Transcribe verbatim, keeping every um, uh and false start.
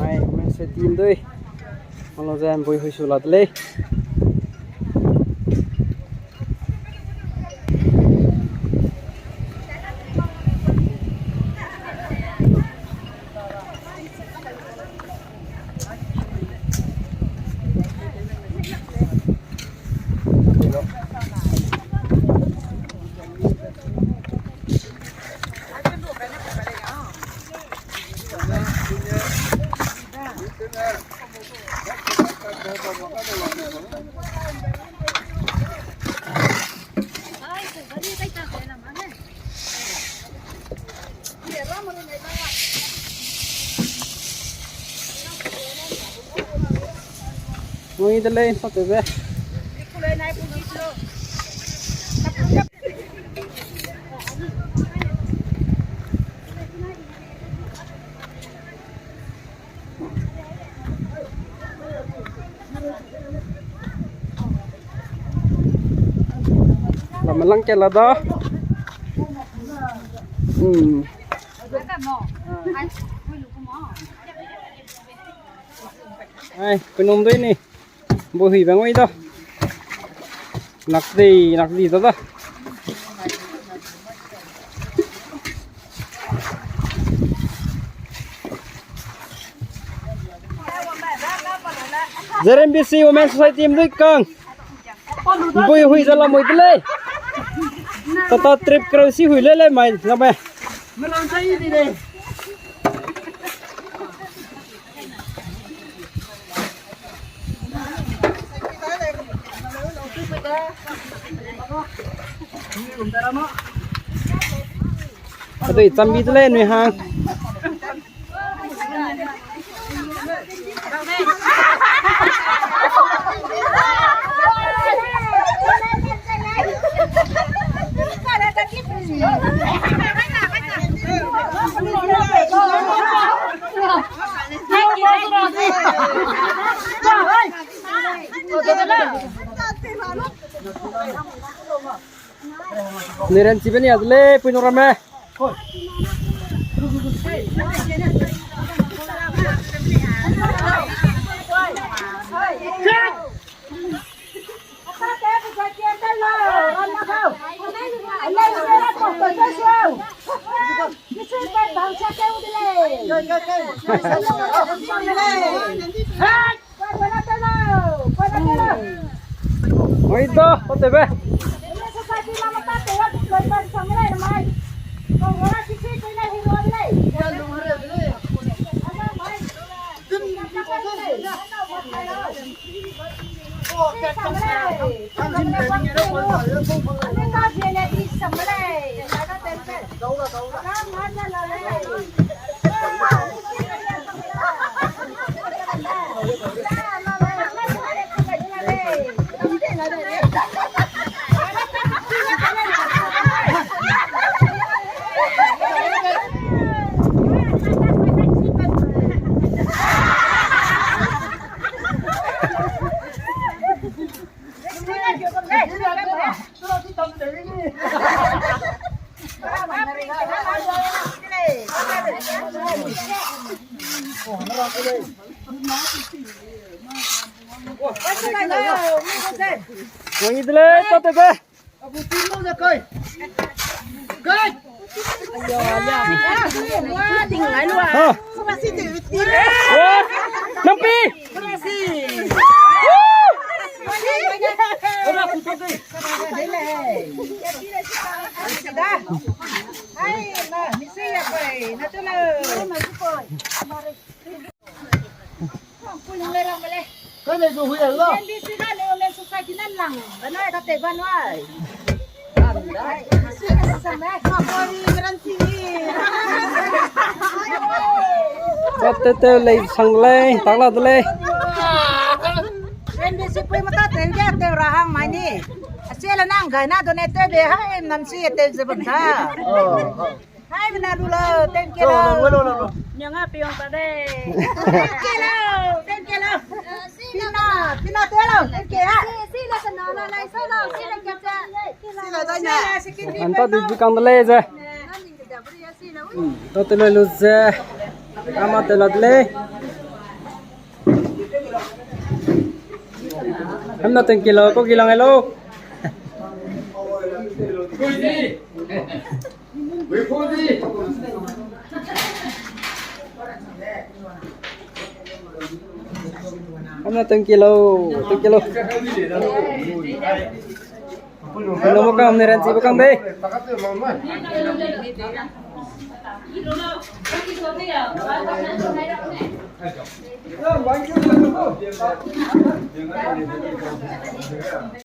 Ai, men se team dui. Malo ze mbui hui su la de lei. Ngui de lei, sa te be. Lama lang ke la da. Hmm. Ai, penum dui ni. Bo hui bang oi da. Nak di, nak di da da. Zeren B C Women Society mdui kang. Bui hui za la moi de lei. Tata trip kereu si hui le lei mai, na mai. Adui chambi de lei nui hang. Niren chibe ni adle, pui nung ramme. Oi da, o tebe. Wang idle, tate be. Ha. Wa. Nampi. Kane zu hui la. Tat te te lei sang lei, tak la de lei. N B C pui mata te ge te ra hang mai ni. Asia la nang gai na do ne te be hai nam si te ze bam ta. Hai, bena lu lo, thank you lo. Nyong a piong ta de. Thank you lo, thank you lo. Pina, pina te lo, thank you ha. Anta di di kang de lei ze. Tate lei lu ze. Ama te la de lei. Hamna tengki lo, ko ki lang ai lo. Hamna tengki lo, tengki lo. Hamna mo kam ne ran chi bo kam de.